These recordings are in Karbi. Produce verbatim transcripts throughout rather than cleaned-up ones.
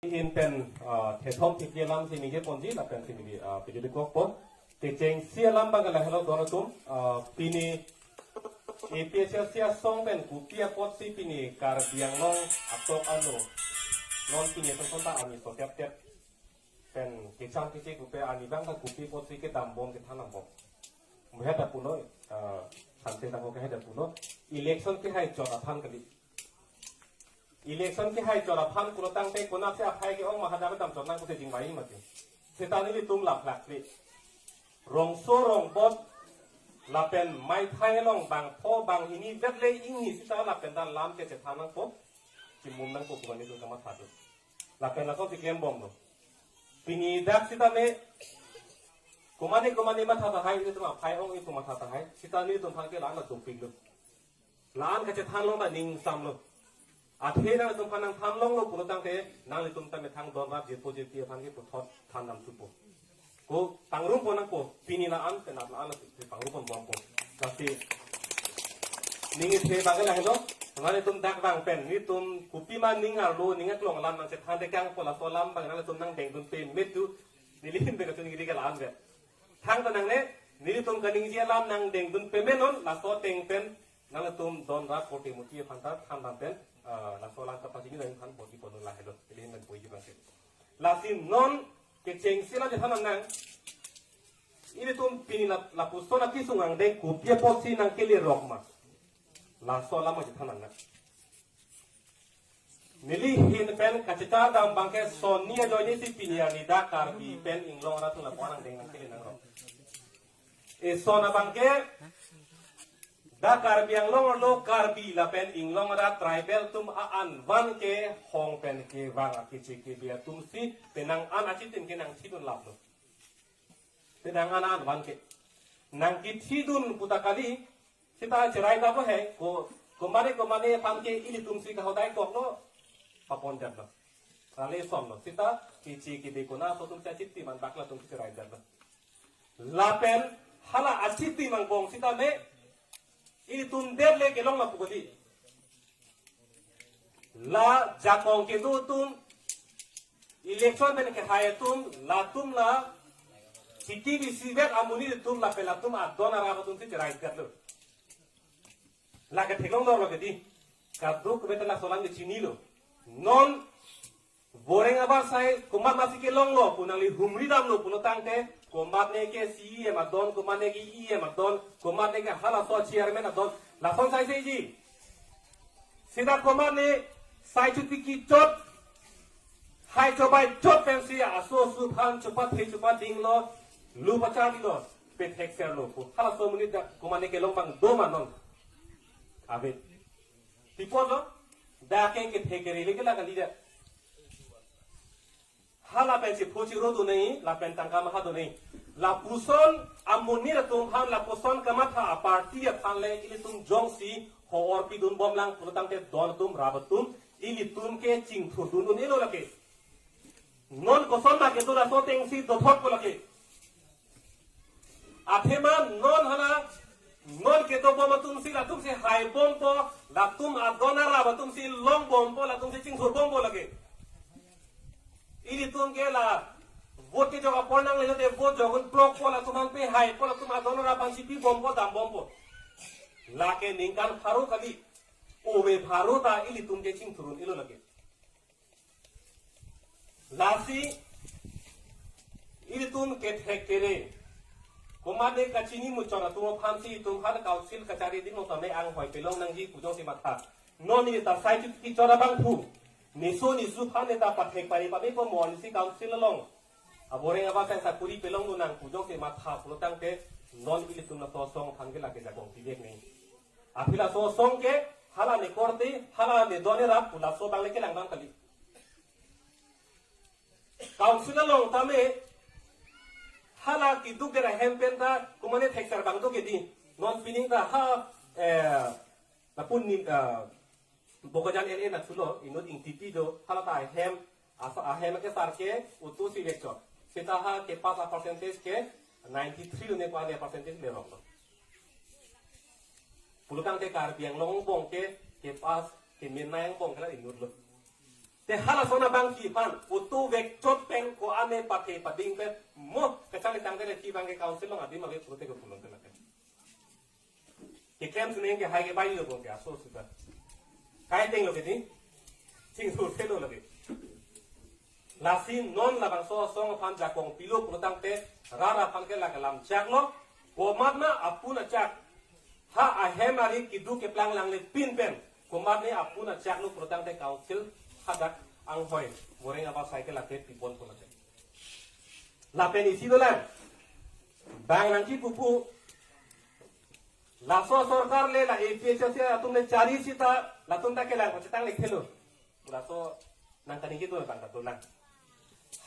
Ahin pen, ah, thethom thekji alam si ningje ponji lapen si ningje, ah, pidili kokpo. Kechengsi alam abang lahelo don atum, ah, pini A P H L C asong pen kopi apotsi pini Karbi Anglong atok ano. Non pini asong ta arni so tep tep pen kecham keche kopi arni abang ta kopi apotsi kedam bom kethan nang bom. Muhet apuno, ah, Sante tangho ke het apuno. Election kehai chot aphan kali. Election kehai chot aphan pulo tangte konatsi aphai ke-ong ma hadak dam chot nang pusi jingvai mati. Seta nelitum laplak le. Rongso rongbot lapen maithai along bangpho banghini vetle ingni seta lapen ta lam ke chethan nangpo. Chimum nangpo pu nelitum kamatha do. Lapen lason si klem bomlo. Pini dak seta me komane komane matha tahai, nelitum aphai ong itum matha tahai. Seta nelitum aphan ke la-an dopiklo. La-an kachethan long ta ning samlo. Athe nanglitum aphan nangthan longlo pulo tangte nanglitum ta methang don rat jirpo jirpi aphan ke puthot than dam thupo. Ko pangrum pon nangpo, pini la-an, penap la-an, si pangrum pon bompo. Lasi ning ithe abang lahelo, nanglitum dak abang pen, nelitum kopi ma ning arlo, ning aklong alam nangchethan tekangpo, laso alam abang nanglitum nangdengdun pame tu, neli hin beka chun giri ke la-an be. Thangta nangne, nelitum kaningje alam nangdengdun pame non, laso ateng pen, nanglitum don rat korte muti aphan ta than dam pen, ah, laso alam kapachini nangphan boti ponlo lahelo, neli hin pen poiji abang ke. Lasi non kechengsi la chethan nang. Ilitum pini la, lapuson akesung angdeng kopi apotsi nangkele rok ma. Laso alam chethan nang. Neli hin pen kachechar dam abang ke sonni ajoine si pini arni dak Karbi pen inglong rat atum lapu-an angdeng nangkele nangrok. Eson abang ke dak Karbi Anglong arlo Karbi lapen inglong rat tribal atum a-an van ke hong pen kevang akeche kebe atum si penang an achitim ke nangthidun laplo. Penang an an van ke nangkethidun puta kali, seta cherai ta bo he, ko, komane komane aphan ke ilitum si kahodai koklo, papon jatlo. Rale somlo, seta keche kebe kona aso atum si achitim an bak latum cherai jatlo. Lapen hala achitim angbong seta me, ilitum det le kelong lapu kali. La jakong kedo atum, election pen kehai atum, latum la chiti bisi vet amonit atum lapen latum adon arap atum si cherai jatlo. Lake theklong dorlo kedi. Kaduk vet laso alam ke chinilo. Non Boreng Abang sai komat masi kelonglo pu nangli humri damlo pulo tangte, komatne ke C E M adon, komatne ke E M adon, komatne ke halaso chairman adon, lason sai seji. Seta komatne sai chotiki chot, hai chobai chot pensi aso asu aphan chopathe chopadinglo, lu pacharlilo, pethekserlo pu halaso amonit dak komatne kelong abang do ma non? Ave. Pi apotlo, dak ke kethek kere le ke la kali dak. Hala pensi phochi ro do nai, lapen tangka maha do nai. Lapuson amonit atum aphan, lapuson kamatha a-party aphan le ilitum jongsi ho-or pidun bomlang pulo tangte don atum rap atum ilitum ke chingthurdun un-elo lake. Non koson ma kedo laso atengsi dothotpo lake. Athema non hala, non kedo bom atum si latum si hai bompo, latum adon arap atum si long bompo, latum si chingthur bompo lake. Ilitum ke la vote kejok apor nangle te vote jokun plokpo, latum aphan pehaipo, latum adon arap aphan si pi bompo, dam bompo. Lake ningkan pharo kali, ove pharo ta ilitum ke chingthur un-elo lake. Lasi ilitum kethek kere, komatne kachini muchot atum aphansi itum ha council kachari ding tame anghoi pelong nangji pu jongsi matha. Non neta sai chotiki chot abangphu, neso nesu aphan neta pathek pari pame po, mo nesi council along Boreng Abang sai sakuri pelongdun nang pu jongsi matha pulo tangte, non ilitum laso asong aphan ke lake jakong pivek nai. Aphi laso asong ke hala ne korte, hala ne don ne rap pu laso abang le kelang abang kali. Council along tame hala keduk dera hem pen ta komatne thekser abang do kedi. Non pining ta ha, eh, lapu ni, eh, Bokajan L A nathulo, inut Ingtipi do, hala ta ahem, asa ahem ke sar ke utu si vekchot. Seta ha kepass a-percentage ke ninety-three lo ne ko-an a-percentage le roklo. Pulo tangte Karbi Anglong angbong ke kepass, kemenei angbong ke la inutlo. Te halason abangke aphan, auto vekchot pen ko-an ne pathe pading pen, mo kacharli tangte le si abangke council along adim ave pulote ko pulote lake. Keklem suning ke hai ke bai lo bong ke aso sudah. Kai teng lo ke di. Chingthur thelo lake. Lasi non labangso asong aphan jakong pilo pulotangte rat aphan ke lake lam chak lo. Komatne apun achak. Ha ahem ari keduk keplang langle pinpen. Komatne apun achak lo pulotangte council hadak anghoi. Moreng apa cycle lake pipon pulotangte. Lapen isi dolang. Bang nangji pupu. Laso sorkar le la A P H L C atum le chari sita latum ta kelang pachetang le khelo. Laso nang kaningje tu bang ta tulang.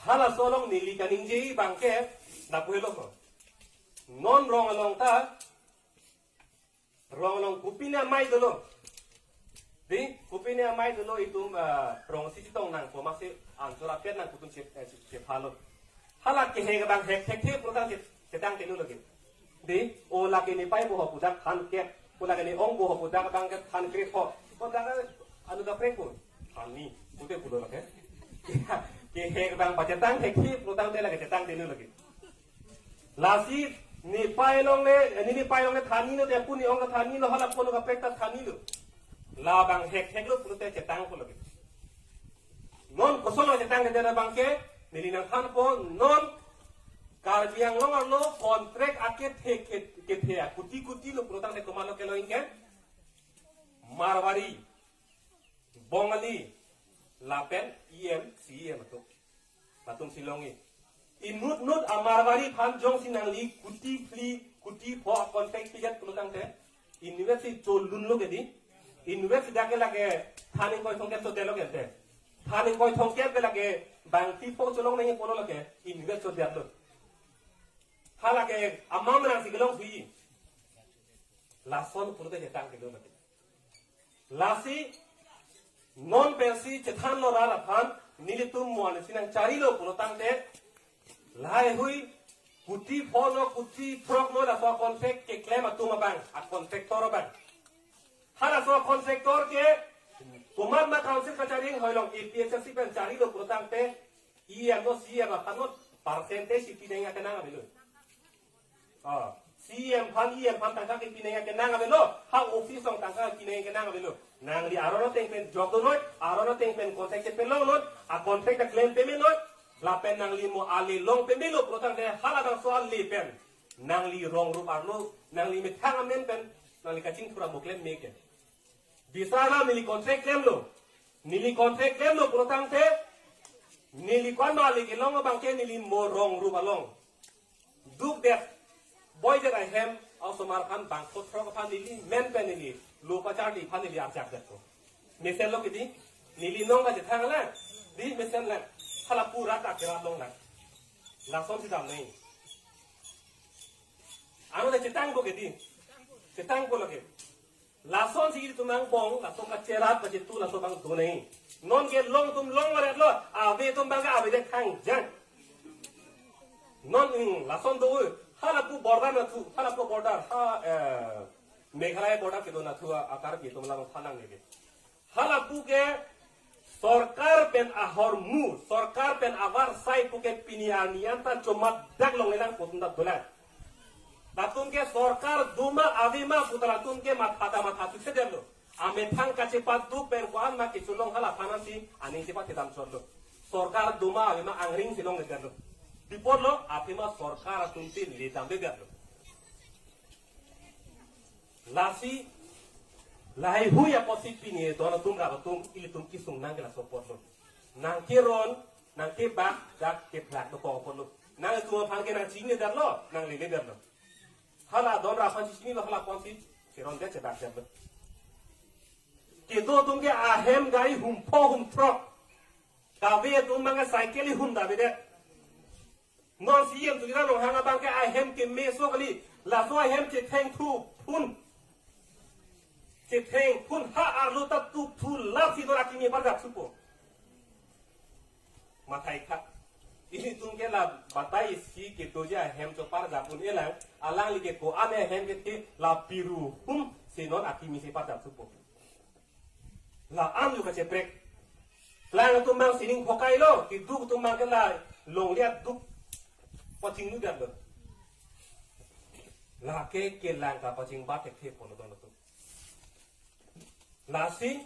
Halaso along neli kaningje abangke na puhelo ko. Non rong along ta rong along kopine amei dolo. Di, kopine amei dolo itum, ah, rong si chetong nangpo masi ansor apet nang kutum chep, eh, chep, chep halo. Hala kehek abang hek hek hek pulotang chet, chetang tenu lagi. Di, o lake ne pai bo ho pudak than kep, o lake ne ong bo ho pudak abangke than krek ho. Pudak anu da krek ko. Than ni, pute pulo lake. Kehek abang pachetang hek hek pulotangte lake chetang tenu lagi. Lasi ne pai along le, ne ne pai along le than ni lo, te pu ne ong ta than ni lo, hala pulo kaprek ta than ni lo. Labang hek hek lo pulote chetang pulo ke. Non koson lo chetang ke dera abangke, neli nangthanpo, non Karbi Anglong arlo contract akethe kethe, kethe a kuti kuti lo pulotangte komatlo kelo ingke. Marwari, Bongali, lapen E M, C E M atum. Latum si longji. Inut nut amarwari aphan jongsi nangli kuti phli, kuti pho a contract pijet pulotangte. Inutvet si cholun lo ke di. Inutvet si dak ke lake than ingkoi thomkep chodetlo ke te. Than ingkoi thomkep ke lake bang ti pho cholong nangji pulo lake. Inutvet chodetlo. Halake amam rang si kelong sui. Lason pulote chetang kelo lake. Lasi non pensi chethan lo rat aphan, nelitum mo ansi nangcharilo pulotangte lahai hui kuti pho no kuti throk no laso contract keklem atum abang, a contractor abang. Halaso contractor ke komatne council kachari anghoi along A P H L C pen charilo pulotangte E M no C E M aphan no percentage pi nangji akenang avelo. Oh, C E M aphan, E M aphan tangka kepi nangji akenang avelo. Ha office along tangka kepi nangji akenang avelo. Nangli aron ateng pen jok dun noi, aron ateng pen contract chepe long noi, a contract ta klem peme noi, lapen nangli mo ale long peme lo pulotangte halabangso ale pen. Nangli rong rup arlo, nangli methang amen pen, nangli kachingthur amo klem me ke. Bisar alam neli contract klemlo. Neli contract klemlo pulotangte. Neli ko-an ma le kelong abangke neli mo rong rup along. Dukdet. Boidet ahem, osomar aphan bangso throk aphan neli men pen neli lo pacharli aphan neli arjak detpo. Mesen lo ke di, neli nong ba jethang lang. Di mesen lang. Hala pura ta kera long lang. Lason si dam nai. Ano na chetang bo ke di. Chetang bo lake. Lason si ilitum angbong, lason kacherat, kachetu, lason abang do nai. Non ke long atum long varet lo, ave atum abangke avedet thangjang. Non, mm, lason do, hala pu border nathu, hala pu border, ha, eh, Meghalaya border kedo nathu a, a Karbi atum labang thanang neke. Hala pu ke sorkar pen ahormu, sorkar pen avarsai pu ke pini arni anta chomat dak longle lang pu atum ta dolang. Latum ke sorkar doma avema pu ta latum ke matha ta matha thusedetlo. Amethang kachepaduk pen ko-an ma kecholong hala aphan ansi aning chepathedam chotlo. Sorkar doma avema angring si longledetlo. Pi apotlo, athema sorkar atum si ledamledetlo. Lasi lahai hui apotsi pini don atum rap atum ilitum kesung nang ke laso apotlo. Nangkeron, nangkebak, dak keplak dokok apotlo. Nangtum aphan ke nangchingledetlo, nangleledet lo. Hala don rap aphan si chinilo, hala apotsi cherondet chebakdetlo. Kedo atum ke ahem gari hum pho hum throk. Kave atum abangke cycle hum davedet. Non C E M Tuliram Ronghang abangke ahem kemeso kali. Laso ahem chethengthu phun. Chetheng phun ha arlo ta tukthu lap si non akimi parjap thupo. Mathai kha. Ilitum ke la batai isi kedoji ahem choparjap un-elang. Alangli ke ko-an ahem kethe la piru hum si non akimi si parjap thupo. La-an lo kacheprek. Lang atum abang sining phokailo, keduk atum abang ke la longle aduk pachinglu damlo. Lake kelang kapachingba thekthe pon don atum. Lasi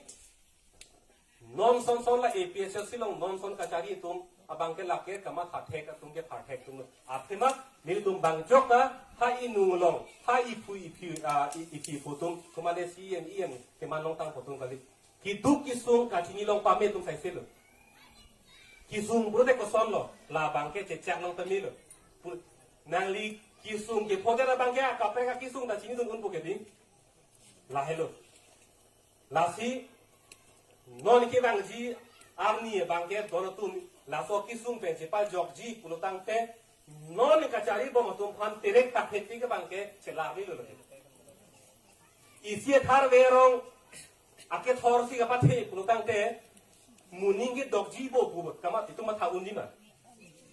non son son la A P H L C along non son kachari atum abang ke lake kamatha thek atum ke pharthek atum. Athema nelitum bang jok ta ha inung along, ha iphu iphi, ah, i- iphi phutum, kumane C E M, E M, keman longtang phutum kali. Keduk kesung kachini along pame atum saiselo. Kesung pulote kosonlo, labang ke chechak nang pamelo. Pu- nangli kesung kephodet abang ke akaprek akesung ta chinidun unpo kedi. Lahelo. Lasi non kevangji arni abang ke don atum laso kesung pen chepajokji pulotangte non kachari bom atum aphan terek takhet ke abang ke chelarlilo. Isi atharve arong akethor si kapathe pulotangte moning kedokji bo pu kamat itum matha unji ma.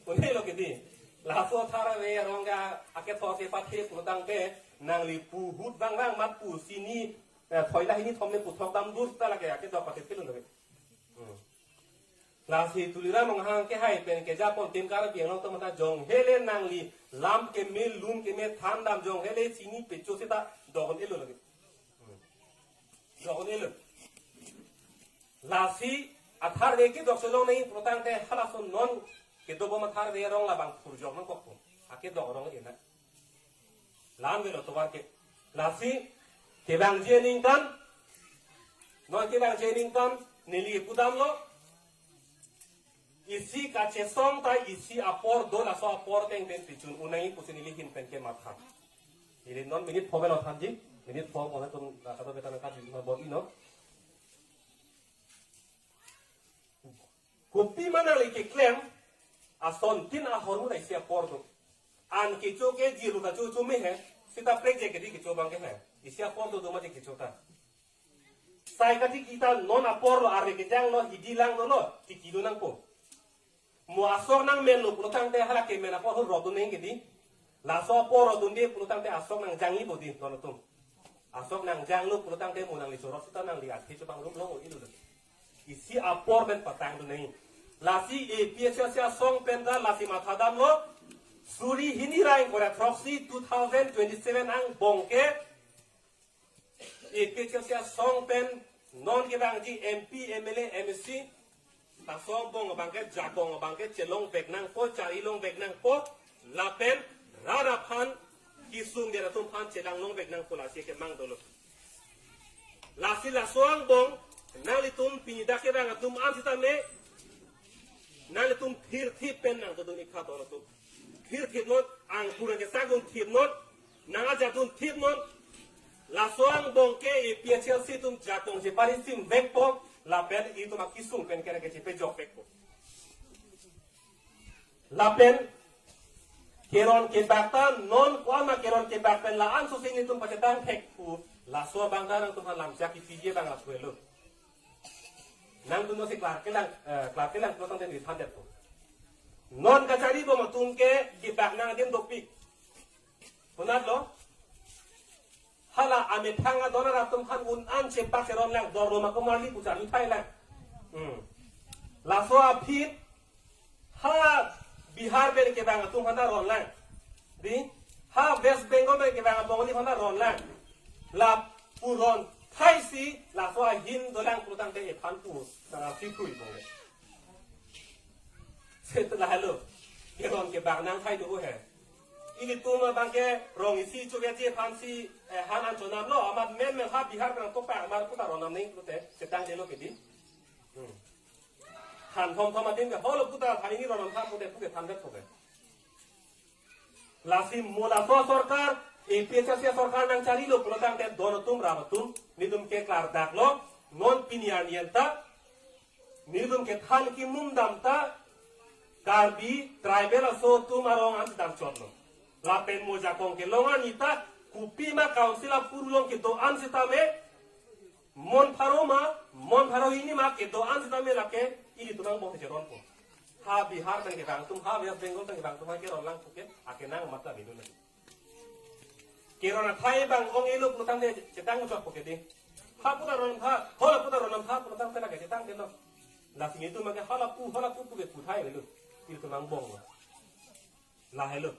Unhelo kedi. Laso atharve arong ke akethor si pathe pulotangte nangli pu ahut vang vang mat pu sini, eh, thoi la hini thom ne puthok dam dur ta lake akedok pathepilo lake. Hmm. Lasi Tuliram Ronghang kehai pen kejapon tim Karbi Anglong atum ta jong hele nangli lam keme lun keme than dam jong hele chini pecho seta dokon-elo lake. Hmm. Dokon-elo. Lasi atharve kedok chelong nangji pulotangte halason non kedo bom atharve arong labang phurjok nangkokpo. Akedok arong ena. Lam velo tovar ke. Lasi kevangji aningkan. Non kevangji aningkan neli pudamlo. Isi kachesong ta isi apor do, laso apor teng pen pichun unai pusi neli ahin pen kematha. Ili non minute pho velo thanji. Minute pho ko tum kado betan ka di ma bor ino. Kopima nangli keklem, asontin ahormu ta isi apor do. An kecho ke jiru ta cho cho me he, seta prekje kedi kecho abang ke he. Isi apor do do ma je kecho ta. Sai kati kita non aporlo, arve kejanglo, hidi lang dolo, tiki do nangpo. Mo asok nangmenlo pulotangte hala kemen apor ahut rok dun nang kedi. Laso apor rok dunde pulotangte asok nangjangji bo di don atum. Asok nangjanglo pulotangte mo nangli chorot seta nangli athe chobang rum long-o-ilo. Isi apor pen patang dun nang. Lasi A P H L C asong pen ta lasi matha damlo. Suri hini ra ingkoi ra throksi two thousand twenty-seven angbong ke A P H L C asong pen non kevangji M P, M L A, M A C, ta asong angbong abang ke jakong abang ke chelongvek nangpo, chari longvek nangpo, lapen rat aphan kesung der atum aphan chelang longvek nangpo, lasi kemang dolo. Lasi laso angbong nanglitum pini dak kevang atum an sitame nanglitum thirthip pen nangdodun ik tha don atum. Thirthip non, angkur nangkesak dunthip non, nang ajak dunthip non. Laso angbong ke A P H L C atum jakong cheparisim vekpo, lapen itum akesung pen kere kechepejok vekpo. Lapen keron kebak ta non ko-an ma keron kebak pen la-an sosini atum pachetang thek pu, laso abang ta nangtum aphan lamchak kipiji abang lapuelo. Nangtum no si klarke lang, eh, klarke lang pulotangte neli thandetpo. Non kachari bom atum ke kebak nang adim dopik. Konatlo? Hala amethang adon arat atum aphan un-an chepak cheron lang, dor roma komarli pu charli thai lang. Hmm. Laso aphi ha Bihar pen kevang atum aphan ta ron lang. Di, ha West Bengal pen kevang abong li aphan ta ron lang. Lapu ron thaisi laso ahin dolang pulotangte ephan pu, ah, si thui bong. Seta lahelo. Keron kebak nang thai do he. Ilitum abang ke rong isi chuvetji aphan si, eh, han an chonamlo, amat men men ha Bihar pen to pa amar puta ronam nangji pulote, chetangdelo kedi. Hmm. Than thom thom adim ke holo puta than hini ronam tha pulote puke than det puke. Lasi mo laso asorkar, A P H L C asorkar nangcharilo pulotangte don atum rat atum, nelitum ke klardaklo, non pini arni anta, nelitum kethan kimum dam ta, Karbi tribal aso atum arong an dam chotlo. Lapen mo jakong kelong arni ta, kopima council apor along kedo-an sitame, mon pharo ma, mon pharo hini ma kedo-an sitame lake, ilitum angbong cheronpo. Ha Bihar pen kevang atum, ha West Bengal pen kevang atum, ha keron lang puke, akenang matha bidun lagi. Keron athai abang ong-elo pulotangte chetang chotpo kedi. Ha puta ronam tha, hola puta ronam tha pulotangte lake chetangdelo. Lasi nelitum ke hala pu, hala pu pu ke puthai lo. Ilitum angbong lo. Lahelo.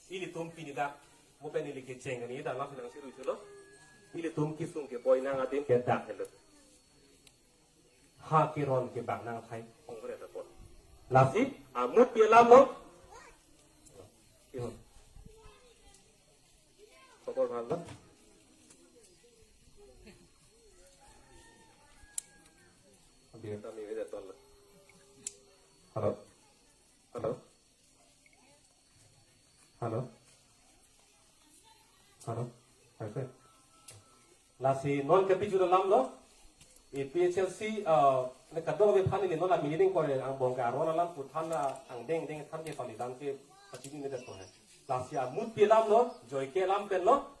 Ilitum pini dak, mo pen ili kecheng kani dak lam sedang siru selo. Ilitum kesung keboi nang adim ke dak helo. Ha keron kebak nang thai ongkore ta pon. Lasi, amut pi alam lo. Ihon. Khobor bhal na? Abhi kami vedet ton na. Hello. Hello. Hello. Hello. Hello. Lasi non ke piju alam lo. A P H L C, uh, ne kadokave aphan ili non la meeting kore angbong ke aron alam pu than la angdeng deng than ke palidan ke pachini ne det ko hai. Lasi amut pi alam lo, joike alam pen lo.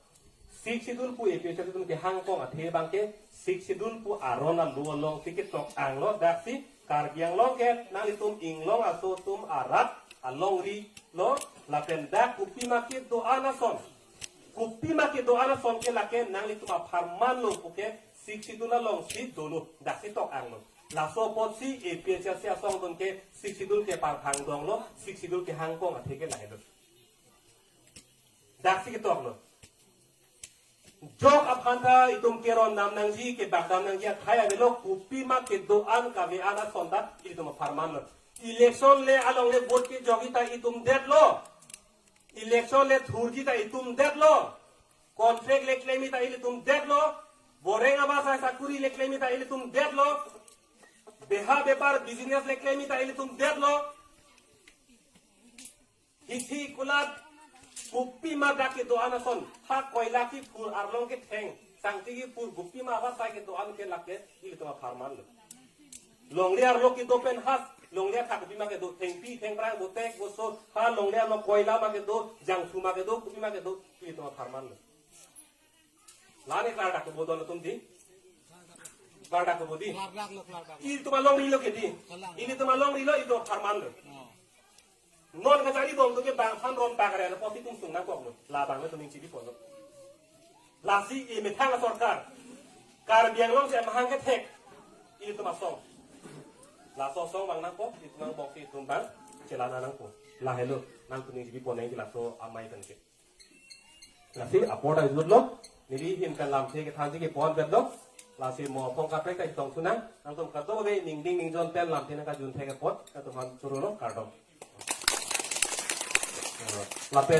Sixth Schedule pu A P H L C atum kehang kong athe abang ke Sixth Schedule pu aron alo along si ketok ang lo, daksi Karbi Anglong ke nanglitum inglong aso atum arat alongri lo, lapen dak kopima kedo-an ason. Kopima kedo-an ason ke lake nanglitum apharman lo pu ke Sixth Schedule along si dolo, daksi tok ang lo. Laso apot si A P H L C asong atum ke Sixth Schedule ke parphang dong lo, Sixth Schedule kehang kong athe ke lahelo. Daksi ketok lo. Jok aphan ta itum keron dam nangji, kebak dam nangji athai avelo, kopima kedo-an kave-an ason ta itum apharman lo. Election le along le vote kejokji ta itum det lo. Election le thurji ta itum det lo. Contract le claimji ta ilitum det lo. Boreng abasai sakuri le claimji ta ilitum det lo. Beha bepar business le claimji ta ilitum det lo. Hithi kulat, kopima dak kedo-an ason, ha koila kephur arlong ketheng, sangti kephur, kopima abasai kedo-an ke lake ilitum apharman lo. Longle arlo kedo pen ha, longle athak kopima kedo, thengpi, thengphrang, botek, boso, ha longle arlo koila ma kedo, jangthu ma kedo, kopima kedo, ilitum apharman lo. La-an ke klardak kebo don atum di. Klardak kebo di. Klardak lo, klardak lo. Ilitum alongri lo ke di. Kalang. Ilitum alongri lo, ilitum apharman lo. Oh. Non kachari bom atum ke bang aphan ron bak re lo, apotsi itum sung nangkok lo. Labang lo itum ning chiri pon lo. Lasi emethang asorkar Karbi Anglong si amahang kethek. Ilitum asong. Laso asong vang nangkok, itum angbong si itum bang chelana nangkok. Lahelo, nangtum ning chiri pon nang ke laso amei pen ke. Lasi apor ta jut lo, neli ahin pen lamthe kethanji kepon pen lo, lasi mo aphong kaprek ta chetong thu nang, nangtum kadokave ningding ningjon pen lamthe nangkajun thek apot, nangtum aphan choro lo, kardom. Lapen